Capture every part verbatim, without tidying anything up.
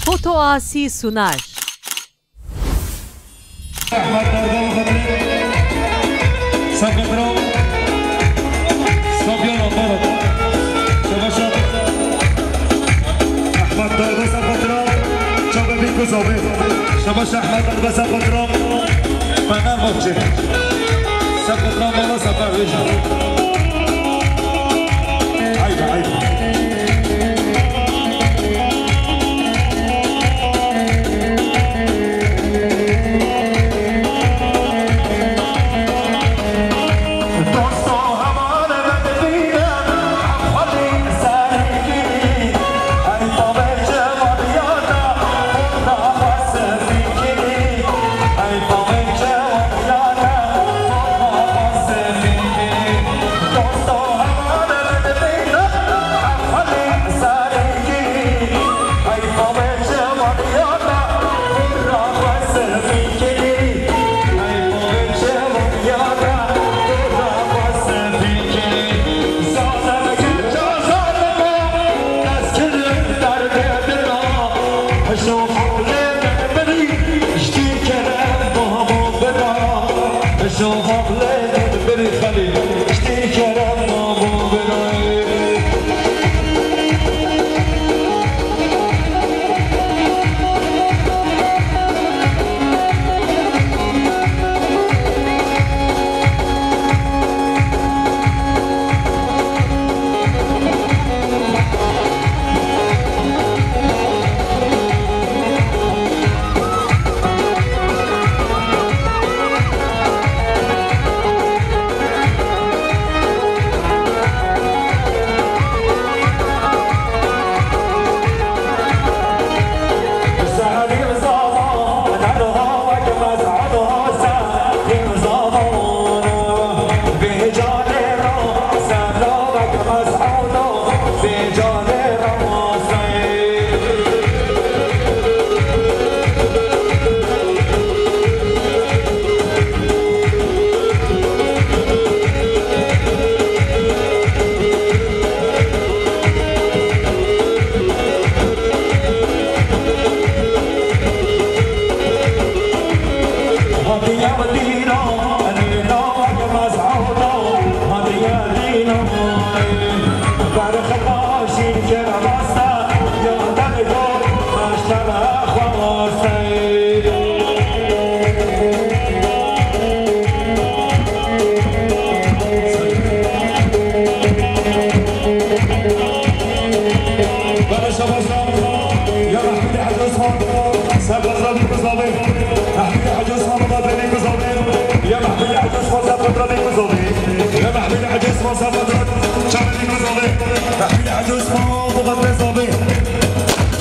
Foto Asi Sunar. Ahmet Darbe Xatri. Sakatro. Sofyan Atar. Savaş Ahmet Darbe Sakatro. Çabe Bikuz abi. Savaş Ahmet Darbe Sakatro. Fenerbahçe. Sakatro bana sakar. Haydi, haydi.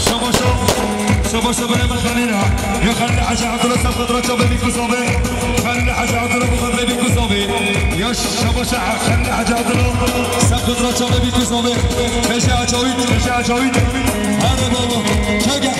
Şabaşa, şabaşa, berê min Xelîl ha. Ya Xelîl Hecî Abdullah, sefqet re çavê bî ku zavê. Xelîl Hecî Abdullah, bu xatirê bî ku zavê. Ya şabaşa, Xelîl Hecî Abdullah, sefqet re çavê bî ku zavê. Feşe Ecawît, Feşe Ecawît. Hadi baba, çeke.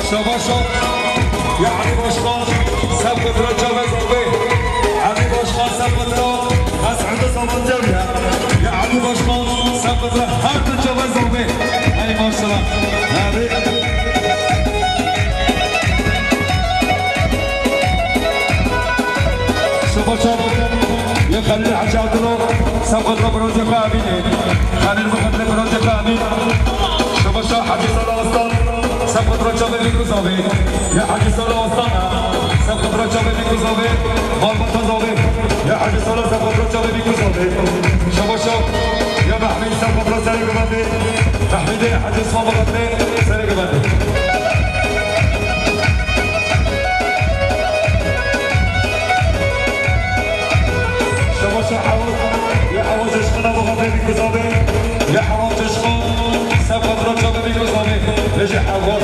Şabaş o. Ya Elî Başkan, sefqet re çavê zavê. Elî Başkan, sefqet re. Ez hende zaman cem ya. Ya Elî Başkan, sefqet re her tu çavê zavê. Ey maşallah. Abi. Şabaş o. Ya Xelîl Hecî Abdullah, sefqet re bronzê xwe Emînê. Xelîl Muhammed bronzê xwe Emîn. Şabaş o Hecî Sala Aslan. Sefqet re çavê bî ku zavê. Ya Hecî Sala Aslan. Sefqet re çavê bî ku zavê. Malbata zavê. Ya Hecî Sala sefqet re çavê bî ku zavê. Şabaş o. Ya Mehmîd sefqet re serê guvendê. Mehmîdê Hecî Osman bixetnê serê guvendê. Şabaş o Hewaz. Ya Hewaz eşqina bixetnê bî ku zavê. Ya Hewaz eşqo. Sefqet re çavê bî ku zavê. Bêje Hewaz.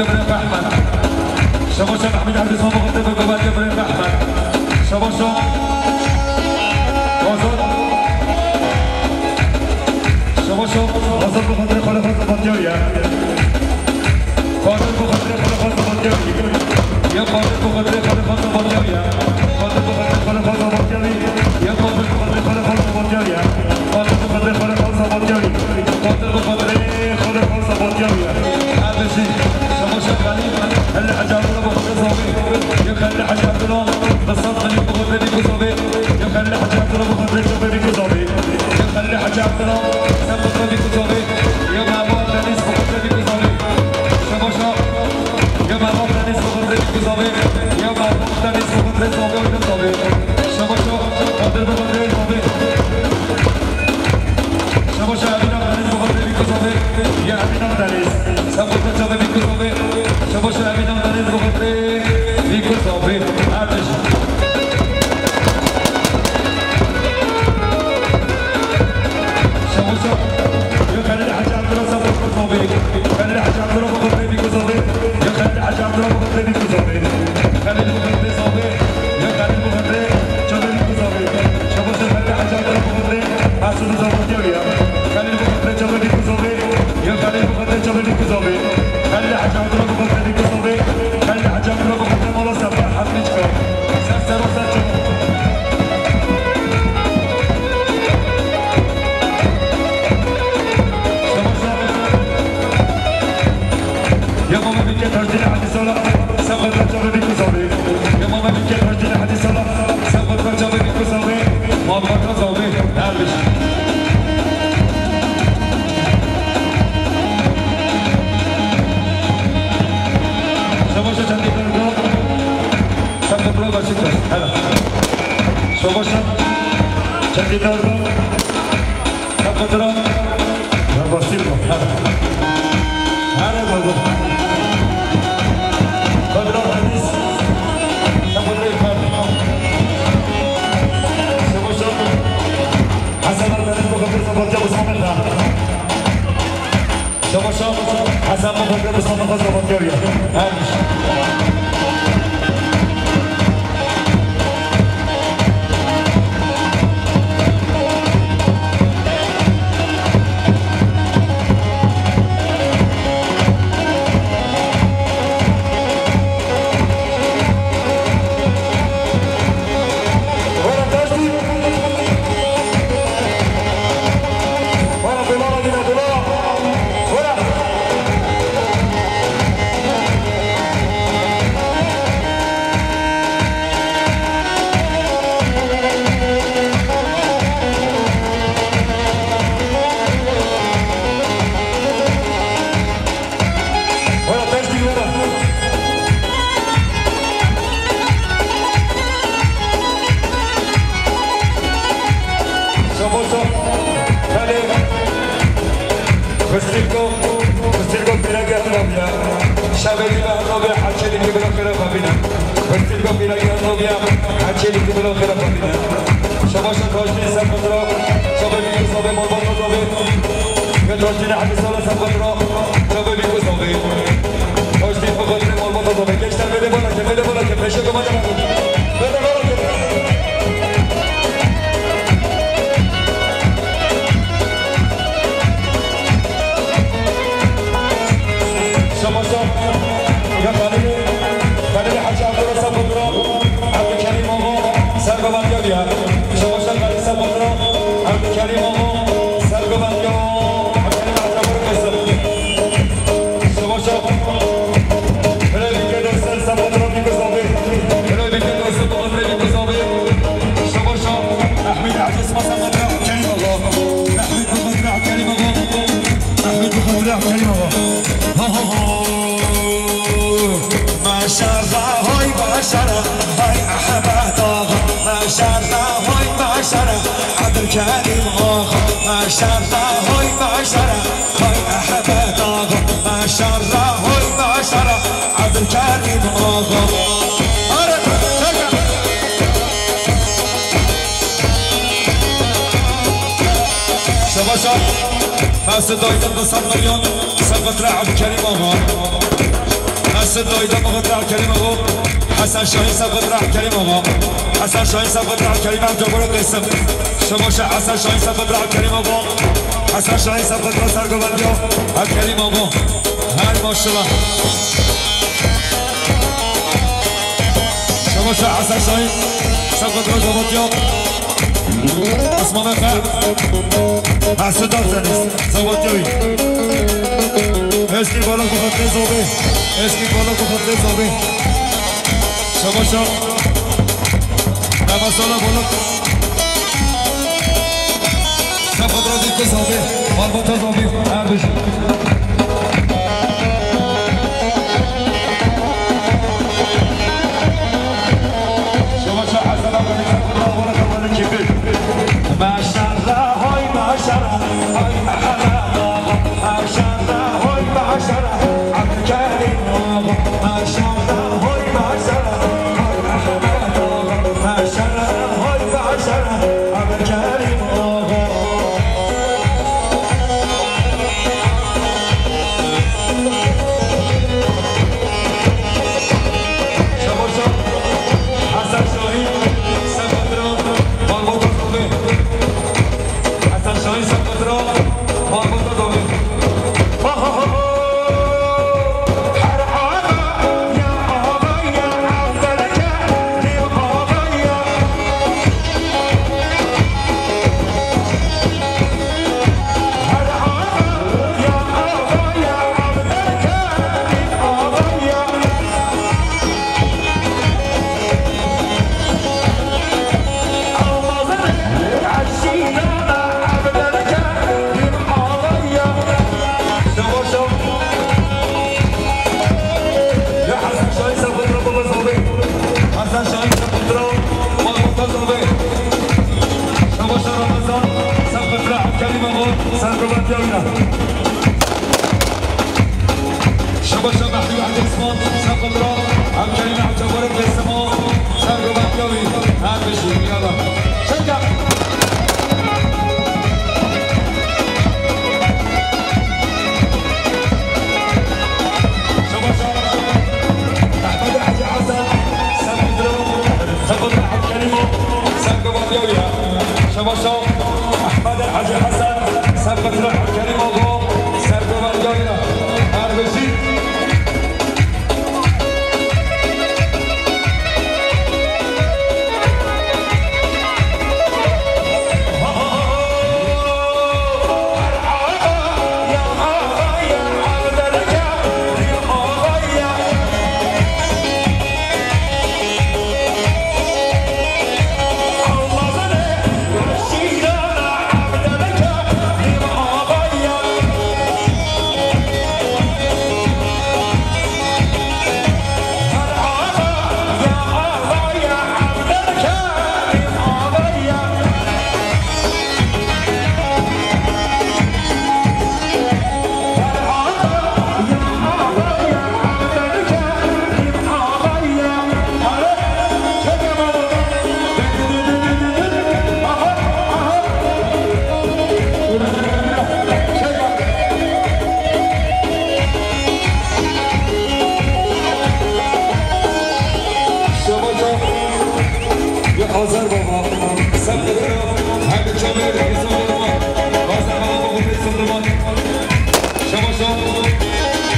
Gobatê birê Ehmed. Şebaşa Mehmet Abdulsalam bi xatirê Gobatê birê Ehmed. Şebaşa Azad. Şebaşa Azad bi xatirê xalê xwe Zebatiyayê. Qadir bi xatirê xalê xwe Zebatiyayê. Ya Qadir bi xatirê xalê xwe Zebatiyayê. Qadir bi xatirê xalê xwe Zebatiyayê. Ya Qadir bi xatirê xalê xwe Zebatiyayê. Qadir bi xatirê xalê xwe Zebatiyayê. Qadir bi xatirê xalê xwe Zebatiyayê. Her bijî. Şebaşa Xelîl, Xelîl Hecî Abdullah bi xatirê Zabê. Ya Xelîl Hecî Abdullah, bi sed milyon bi xatirê Bîk û Zabê. Ya Xelîl Hecî Abdullah bi xatirê Zabê Bîk û Zabê. Ya Xelîl Hecî Abdullah, sen bi xatirê Bîk û Zabê. Ya Mehmet Deniz bi xatirê Bîk û Zabê. Şebaşa. Ya Mehmet Deniz bi xatirê Bîk û Zabê. Ya Mehmet Deniz bi xatirê Zabê û Zabê. Şebaşa Qadir bi xatirê Zabê. Şebaşa Emîn Deniz bi xatirê Bîk û Zabê. Ya Emîn Deniz. Sen bi xatirê Bîk û Zabê. Şebaşa Emîn Deniz bi xatirê Bîk û Zabê. Her tişt. Şebaşa, ya Xelîl Hecî Abdullah Zabê. Xelîl Hecî Abdullah bi xatirê Bîk û Zabê. Ya Xelîl Hecî Abdullah bi xatirê Bîk û Zabê. Xelîl bi xatirê Zabê. Ya Xelîl bi xatirê Çavê Bîk û Zabê. Şebaşa Xelîl Hecî Abdullah bi xatirê Esûd û Zabatiyayê. Xelîl bi xatirê Çavê Bîk û Zabê. Ya Xelîl bi xatirê Çavê Bîk û Zabê. Xelîl Hecî Abdullah bi xatirê Bîk û Zabê. Xelîl Hecî Abdullah bi xatirê mala Sefra Hemîd Çika. Ser sero ser çavê. Şebaşa. Ya Mame Bîkê Tajdîn Hecî Sala, sen bi xatirê Çavê Bîk û Zabê. Ya Mame Bîkê Tajdîn Hecî Sala, sen bi xatirê Çavê Bîk û Zabê. Malbata Zabê, her bijî. Şebaşa çendî dergo. Sen kontrol açık ver. Hele. Şebaşa çendî dergo. Sen kontrol. Ya basîr bu. Hele. Hele baba. Kontrol hadis. Sen kontrol ifade. Şebaşa. Hasan Ermeni bu kadar sabah ya bu sabah. Şebaşa, Hasan bi xatirê Mustafa Xweza Bahtiyar ya. Her tişt. Were taştî. Were dolara dîne dolara. Were. Belê. Xistîrko, xistîrko pîragê henoviya. Şevê dî ve henoviya, heçê dî kî bila xêra xwe bîne. Xistîrko pîragê henoviya, heçê dî kî bila xêra xwe bîne. Şebaşa taştê ser xwe dira, çavê bî ku zavê, malbata zavê. Ve taştê ne hemî sala ser xwe dira, çavê bî ku zavê. Taştê xwe xwe dira, malbata zavê. Gençler, vede bana ke, vede bana ke, peşe domane bana. Vede bana ke. Şemaşa, ya Xalidê, Xalidê Hacı Abdullah Sabunra, Abdülkerim Oğuz, Sergovan Yavya. Şemaşa Xalidê Sabunra, Abdülkerim Oğuz, Sergovan Yavya. Abdülkerim Hacı Abdullah Kayser. Şemaşa. Helal bir kere sen sabah trafik kızardı. Helal bir kere sen sabah trafik kızardı. Şemaşa. Ahmet Aziz Hasan Mıdra Kerim Allah. Ahmet Mıdra Kerim Allah. Ahmet Mıdra Kerim Allah. Ho, ho, ho. Maşallah, hoy maşallah, hoy Ahmet ağa. Maşallah, hoy maşallah, Abdülkerim ağa. Maşallah, hoy maşallah. Hay Ehmed ağa, maşallah, hoy maşallah, Abdülkerim ağa. Ara, çaka. Şebaşa, Mesut Aydın kısa milyon, Sabit Abdülkerim ağa. Mesut Aydın Abdülkerim ağa. Hasan Şahin Sabit Abdülkerim ağa. Hasan Şahin Sabit Abdülkerim ağa. Şebaşa, Hasan Şahin Sabit Abdülkerim ağa. Hasan Şahin Sabit Sergovan Yavya. Abdülkerim ağa. Her maşallah. Şebaşa Hasan Şahin Sabit Sergovan Yavya. Osman Efe. Mesut Akdeniz. Sabit Yavya. Eski balık bu katlı zobi. Eski balık bu katlı zobi. Şebaşa. Ramasala balık. Sefadra dikkat abi. Malbata abi. Her bir şey. Şebaşa Hasan abi. Sefadra balık. Balık gibi. Maşallah, hoy maşallah, hoy maşallah, hoy maşallah, Abdülkerim oğlu. Maşallah, hoy maşallah, hoy Ahmet oğlu. Maşallah, hoy maşallah, Abdülkerim oğlu. Şebaşa, Hasan Şahin, Sefadra, Malbata Zobe. Hasan Şahin Sefadra, Malbata Zobe. Her ağa ya ağa ya Abdülkerim ağa ya. Hasan Şahin Sefadra, Mahmut Tazan Bey. Şebaşa Ramazan, Sefadra, Abdülkerim Ağa, Serkovan Yavya. Şebaşa Mehdi Wehdi Osman, Sefadra, Abdülkerim Ağa, Cebarek ve Sema, Serkovan Yavya. Her bir şey, yallah. Şaka. Şebaşa Ehmed Hacı Hasan, Sefadra, Sefadra Abdülkerim, Serkovan Yavya. Şebaşa Ehmed Hacı Hasan, Sefadra Abdülkerim, Serkovan Yavya. Her bir şey. Ser baba, ser baba, her çavê Yusuf Durman, Gazi Hava Baba Yusuf Durman. Şabaşa,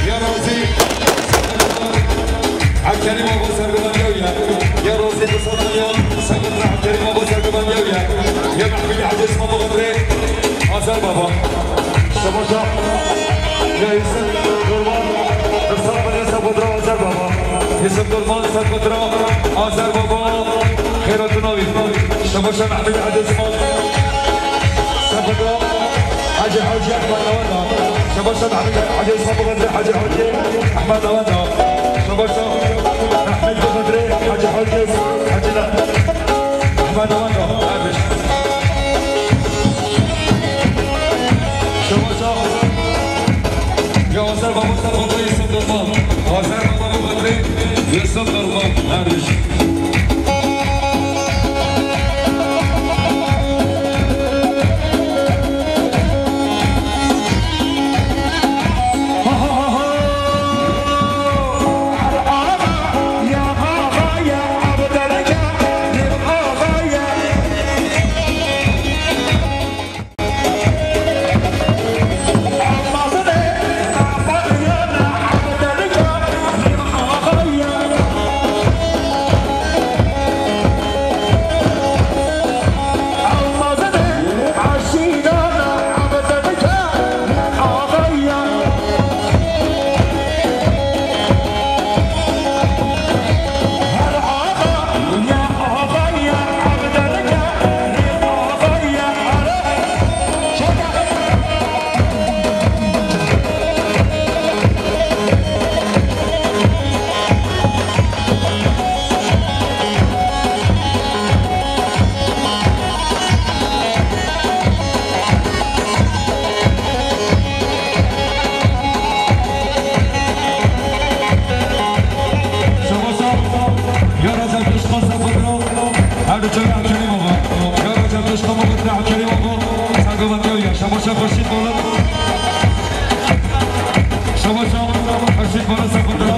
ya razî, Abdülkerim Baba sergivan ya, ya razî, Mustafa ya, Abdülkerim Baba sergivan ya, ya Mehmet Hacı Osman Baba Azer Baba. Şabaşa. Ya Yusuf Durman, Mustafa ya, Azer Baba. Yusuf Durman, Azer Baba, Xêratinovi. Şabaşa Mehmet Hacı Osman. Sabada Hacı Hacı Ahmet Avada. Şabaşa Mehmet Hacı Osman Baba, Hacı Hacı Ahmet Avada. Şabaşa Mehmet Baba, Hacı Hacı Hacı Ahmet Avada. Ermiş. Şabaşa. Ya Azer Baba, Azer Baba, Yusuf Durman. Azer Baba, Yusuf Durman. Ermiş. Şabaşa, ya Recep Işkan Sefadro, her çawa Kerim Ağa. Ya Recep Işkan Mugutlu Kerim Ağa, Sagovan Köyü, Şabaşa Xurşit Balık. Şabaşa Xurşit Balık Sefadro,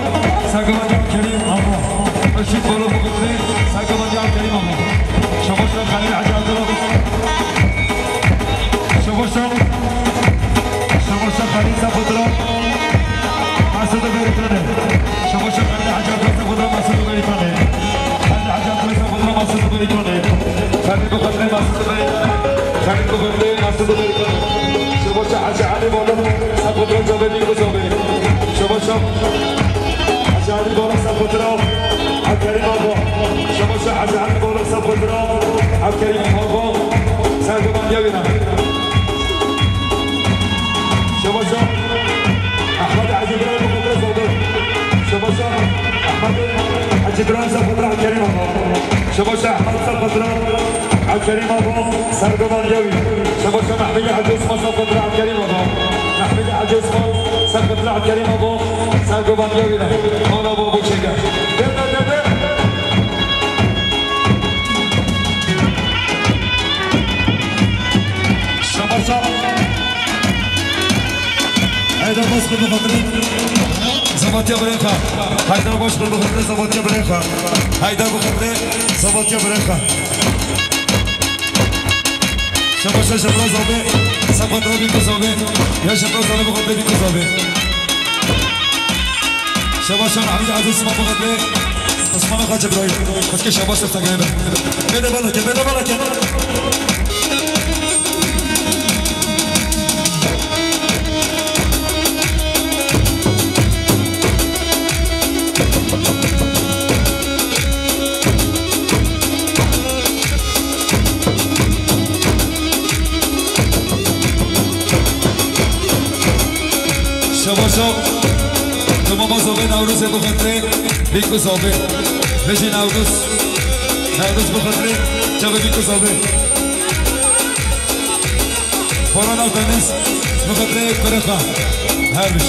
Sagovan Kerim Ağa. Xurşit Balık Mugutlu, Sagovan Kerim Ağa. Şabaşa Halil Hacı Abdullah. Şabaşa, Şabaşa Xalî Sefadra, Mesûd Berîtanê. Şabaşa Xalî Hecî Abdullah Sefadra, Mesûd Berîtanê. Xalî Hecî Abdullah Sefadra, Mesûd Berîtanê. Xalî Bixwetlê, Mesûd Berîtanê. Xalî Bixwetlê, Mesûd Berîtanê. Şabaşa Hecî Elî Balık Sefadra, Cavê Bîk û Zavê. Şabaşa Hecî Elî Balık Sefadra, Abdulkerim Ava. Şabaşa Hecî Elî Balık Sefadra, Abdulkerim Ava. Sergivan yewîne. Şabaşa Ehmed Hacı İbrahim Mukaddes oldu. Şabaşa Ehmed Hacı İbrahim Sefadra Kerim Ava. Şabaşa Ehmed Sefadra Kerim Ava. Sergivan yewî. Şabaşa Mehmet Hacı Osman Sefadra Kerim Ava. Mehmet Hacı Osman Sefadra Kerim Ava. Sergivan yewî. Hala babu çeker. Dede dede. Şabaşa. Heyda baş kurdum hatırı. Zavatya Breka. Heyda baş kurdum hatırı Zavatya Breka. Heyda bu hatırı Zavatya Breka. Şabaşa Şabra Zabe. Sapat Rabi Kuzabe. Ya Şabra Zabe bu hatırı bir Kuzabe. Şabaşa Mehmet Aziz Osman Mehmet Bey. Osman Hacı İbrahim. Kaçke şabaşa sakayım. Bede bala ke, bede bala ke. Şabaşa. Tamam, o zaman Nevruz'e bu kadar. Bîk û Zavê. Vejî Newruz. Newruz bi xatirê çavê Bîk û Zavê. Baran Akdeniz bi xatirê Qirixa. Her biş.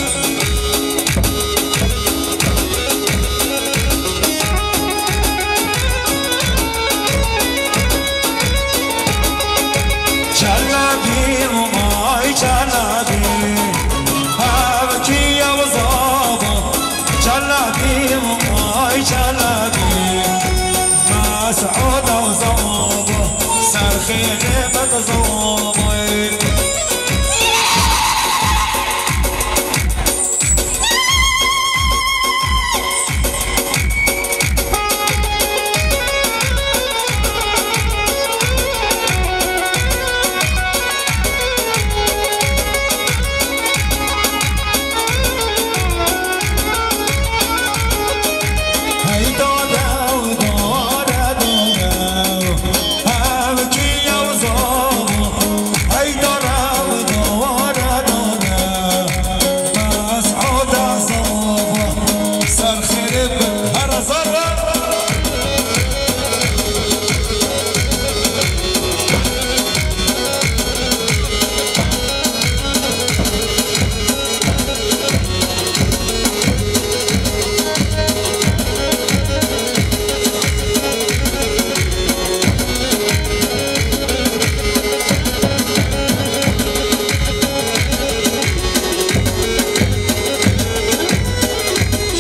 Çelebî, ay Çelebî. Hevkî yew zava. Çelebî, ay Çelebî. Mesûd ew zava.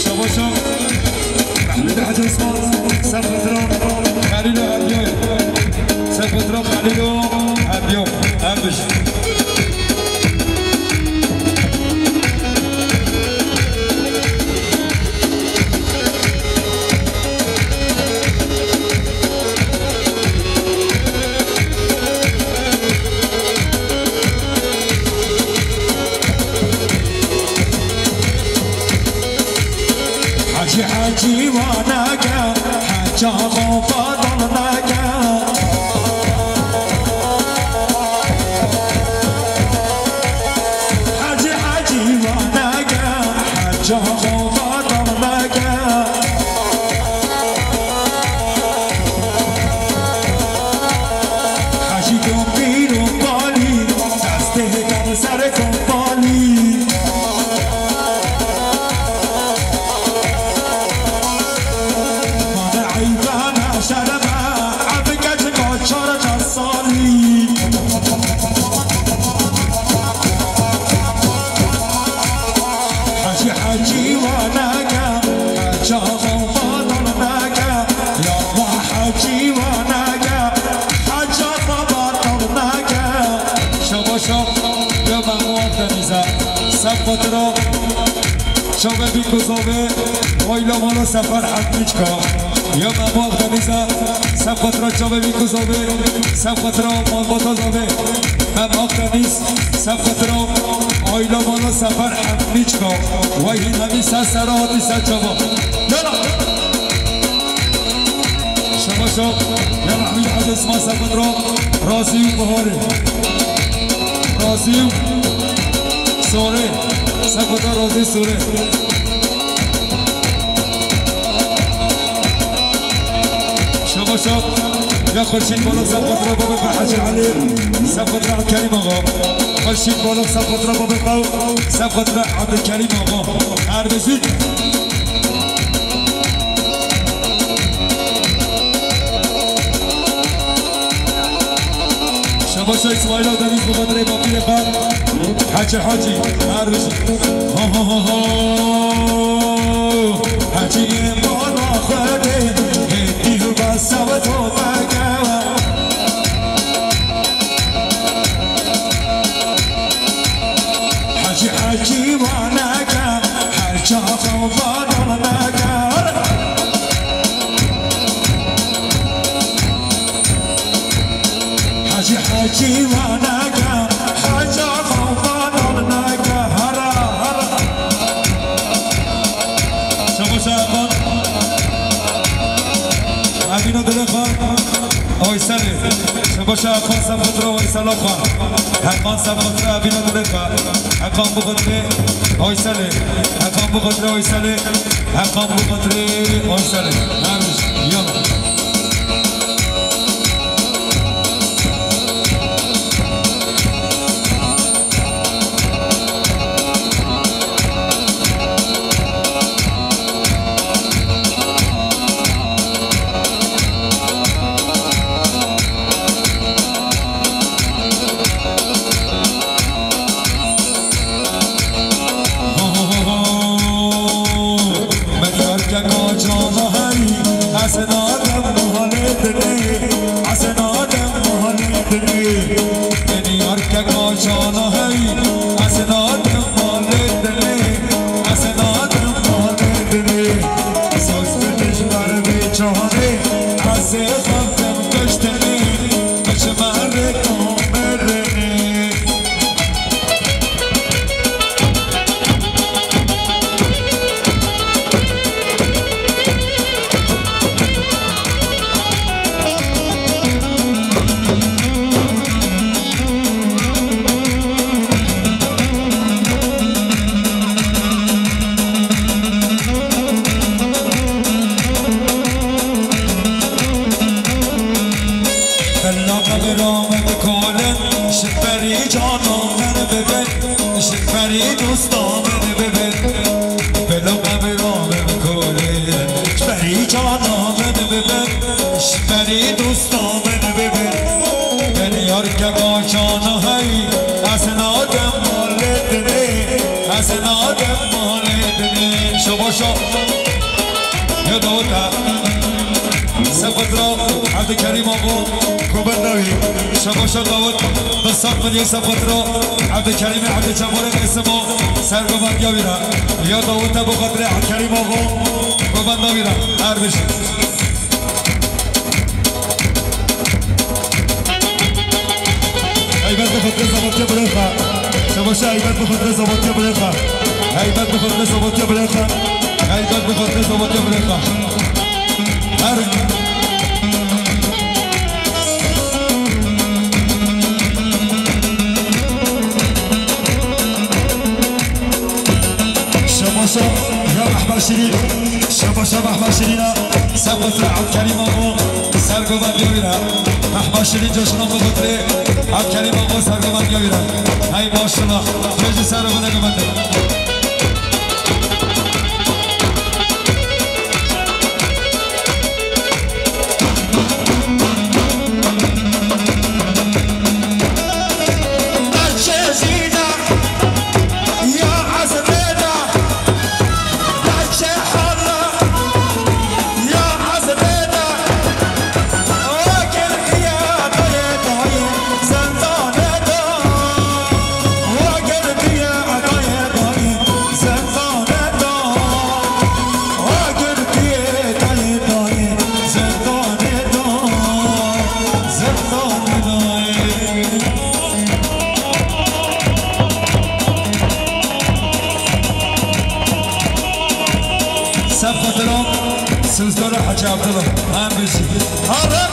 Şabaşa Mehmet Hacı Osman, Sepetro Halilo Hediyo. Sepetro Halilo Hediyo. Ermiş. Hacî, hacî wa nake, heca xwe badal nake. Hacî, hacî wa nake, heca xwe badal nake. Hacî, kompîr û palî, destê dal ser kompalî. Mane eybe, ne şerem e, ev keçika çardeh salî. Hecî, hecî wa neke, heca xwe badal neke. Ya Allah, hecî wa neke, heca xwe badal neke. Şabaşa, ya Memo Akdenîze, Sep Xotiro. Çavê bîn ku zavê, oyla mala Sefer Hemîçka. Ya Memo Akdenîze, Sep Xotiro çavê bîn ku zavê, Sep Xotiro malbata zavê. Mem Akdenîz, Sep Xotiro, oyla mala Sefer Hemîçka. Wey hîn hemî ser sera hatî ser çava. Yala! Şabaşa, ya Mehmûd Hacî Osman Sep Xotiro, razî û biharê. Razî û sorê. Sep Xotiro razî sorê. Şabaşa, ya Xurşîd Balok Sep Xotiro babê xwe Hecî Elî, Sep Xotiro Kerîm Axa. Xurşîd Balok Sep Xotiro babê xwe, Sep Xotiro Ebdulkerîm Axa. Her bijî. Şabaşa Îsmaîl Akdenîz bi xatirê bapîrê xwe. Hecî, Hecî, her bijî. Ho, ho, ho, ho. Hecî mala Xwedê, hêdî ve sewet û vege. Hecî, hecî wa neke, heca xwe badal neke. Hecî, hecî wa neke, heca xwe badal neke. Hera, hera. Şabaşa Efan. Evîna dilê xwe. Ayselê. Şabaşa Efan Sep Xotiro Aysela xwe. Efan Sep Xotiro evîna dilê xwe. Efan bi xatirê Ayselê. Efan bi xatirê Ayselê. Efan bi xatirê Ayselê. Her bijî. Yala. Bela qebra min kolin, ji berî cana min bibin, ji berî dosta min bibin. Bela qebra min kolin, ji berî cana min bibin, ji berî dosta min bibin. Dinyar kema cana hey, ez nadim malê dinê, ez nadim malê dinê. Şabaşa. Ya Dawuda. Sefetra Evdîkerîm Axa, ku benda wî. Şabaşa Dawud, bi sed milyon Sefetra Evdîkerîmê Evdî Cemalê Qêsima, sergovendiya wî re. Ya Dawuda bi xatirê Evdîkerîm Axa, ku benda wî re. Her bijî. Heybet bi xatirê Zewatiya birê xwe. Şabaşa heybet bi xatirê Zewatiya birê xwe. Heybet bi xatirê Zewatiya birê xwe. Heybet bi xatirê Zewatiya birê xwe. Her Şabaşa ya Mehba Şirîn. Şabaşa Mehba Şirîna. Sefetra Evdîkerîm Axa, sergovendiya wî re. Mehba Şirîn coşkan bi xatirê Evdîkerîm Axa, sergovendiya wî re. Hey maşallah. Bêjî ser û binê gumendê. Sefetra Sildar Hacı Abdullah. Em bijî. Ara!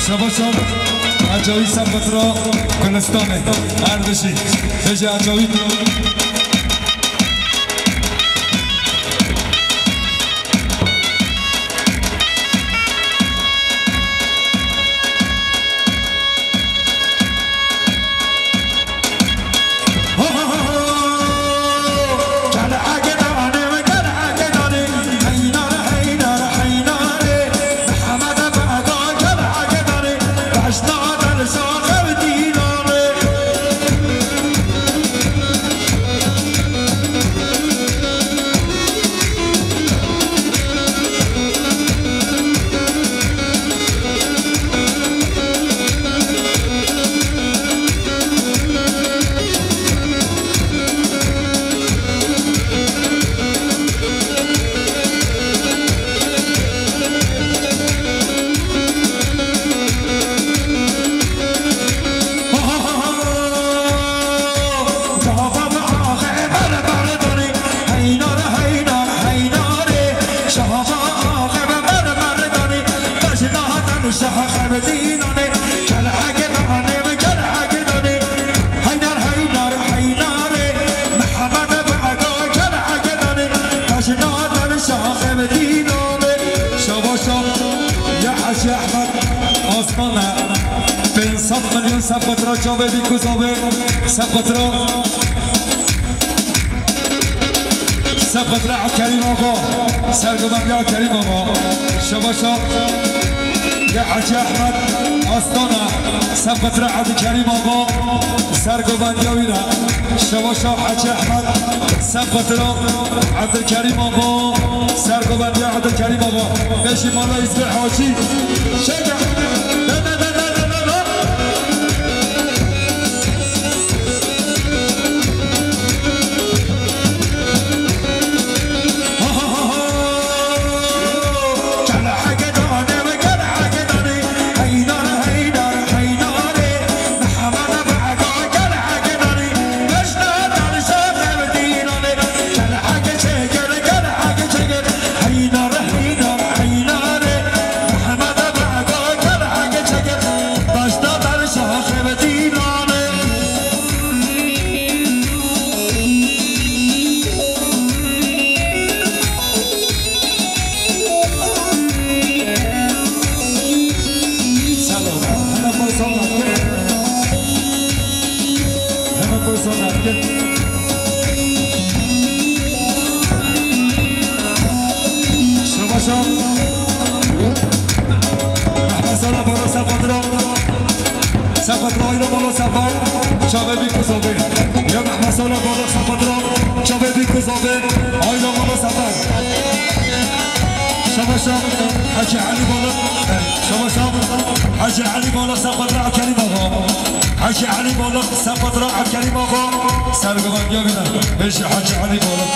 Şabaşan Ecawî Sefetra Gulîstanê. Her bijî. Bijî Ecawî. Şabaşa ya Hacı Ahmet Osman. Pênc sed milyon Sefetra çavê bî ku zavê Sefetra. Sefetra Evdîkerîm Axa. Sergovendiya Evdîkerîm Axa. Şabaşa. Hecî Ehmed Astana, Sebqetira Ebdulkerîm Axa, sergovendiya wî ne. Şevaşa Hecî Ehmed, Sebqetira Ebdulkerîm Axa, sergovendiya Ebdulkerîm Axa. Beşî mala Îzmir Hacî. Şeke. Ne, ne, ne. Şevaşa. Mehmet Sala Baro Sefadra. Sefadra Ayla Mala Sefar. Çavê Bîk Kuzovê. Ya Mehmet Sala Baro Sefadra. Çavê Bîk Kuzovê. Ayla Mala Sefar. Şevaşa. Hacı Ali Balık. Şevaşa. Hacı Ali Balık Sefadra Kerim Ağa. Hacı Ali Balık Sefadra Kerim Ağa. Sergovendiya wî ne. Beşi Hacı Ali Balık.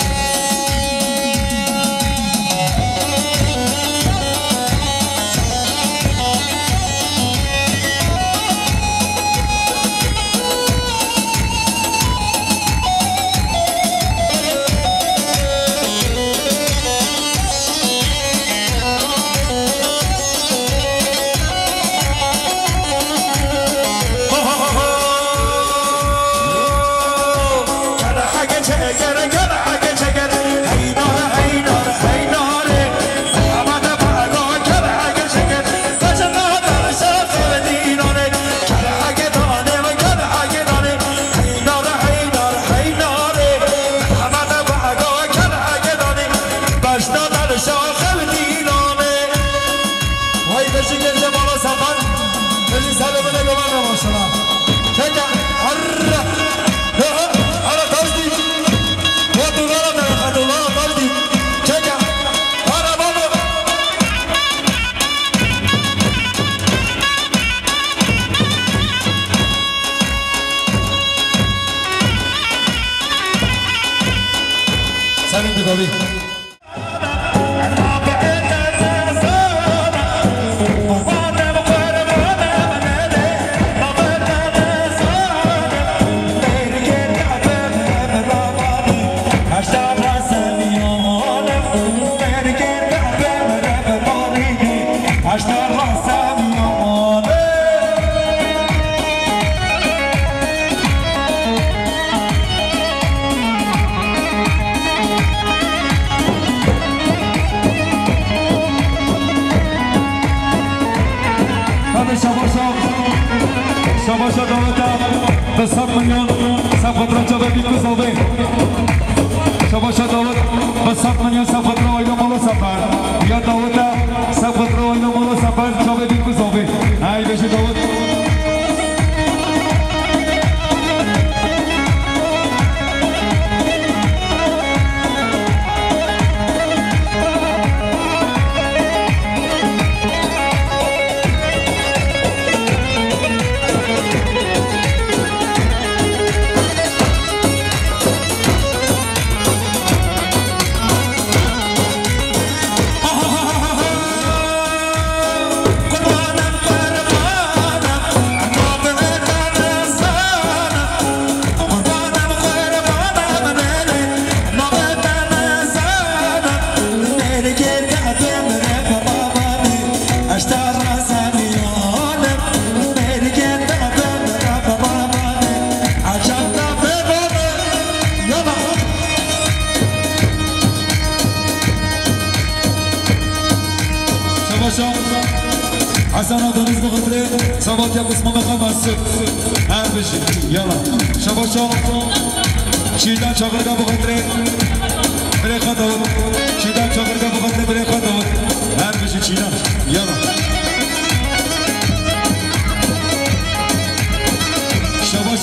Vay beşik gece bala sapan, beşik sarı bile gömen maşallah. Çeke, arra, ha, ha, ara taş dik. Batu vara da, Fethullah taş dik. Çeke, ara baba. Senin gibi abi. Hadi şabaşa, şabaşa daweta bi sed milyon Sefqetira Çavê Bîk Kuzovê. Şabaşa dawet bi sed milyon Sefqetira Ayla Mala Sefer. Ya daweta Sefqetira Ayla Mala Sefer Çavê Bîk Kuzovê. Hey beşi dawet. Şabaşa. Hasan Deniz bixitire, Sabatya Osman Mexemed Sik. Her bijî. Yala. Şabaşa. Çîdan Çakırga bixitire. Birê xwe Dawid. Çîdan Çakırga bixitire, birê xwe Dawid. Her bijî Çîdan. Yala.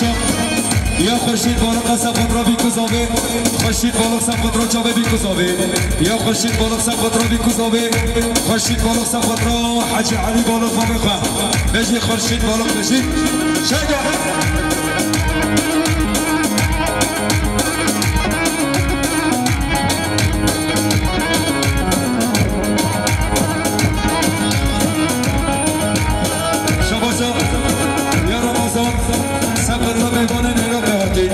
Ya Xurşîd Baliq Sefqatra bî ku zavê, Xurşîd Baliq Sefqatra çavê bî ku zavê. Ya Xurşîd Baliq Sefqatra bî ku zavê, Xurşîd Baliq Sefqatra Hecî Elî Baliq bavê xwe. Bejî Xurşîd Baliq bejî. Şege. Şabaşa ya Ramazan, Sefqatra mêvanên Iraqê hatî.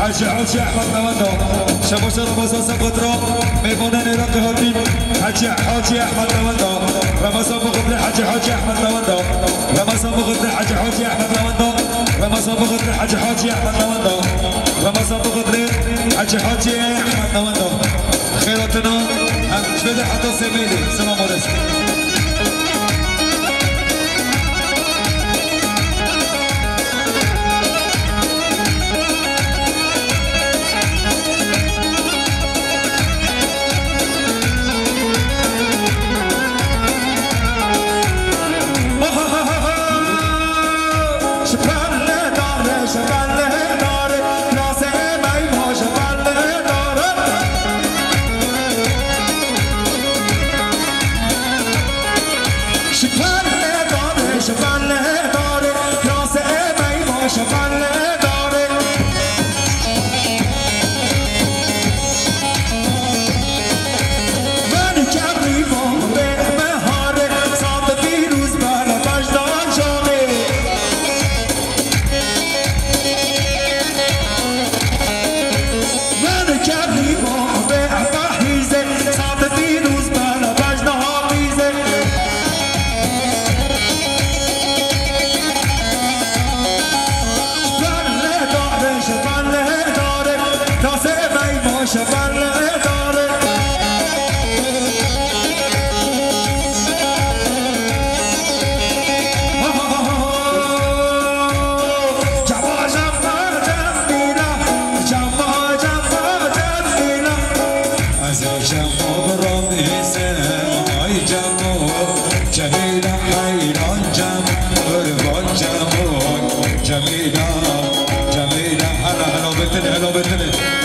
Hecî Hacî Ehmed Newenda. Şabaşa Ramazan Sefqatra mêvanên Iraqê hatî. Hecî Hacî Ehmed Newenda. Ramazan Muxidri Hecî Hacî Ehmed Newenda. Ramazan Muxidri Hecî Hacî Ehmed Newenda. Ramazan Muxidri Hecî Hacî Ehmed Newenda. Ramazan Muxidri Hecî Hacî Ehmed Newenda. Xêratina em ji vê de heta sê mêlê. Selam û rêz. Ez ê Cemo biramîzim, ay Cemo, Cemîle heyran Cemo, qurban Cemo, Cemîle, Cemîle, hela, hela, betinê, hela, betinê.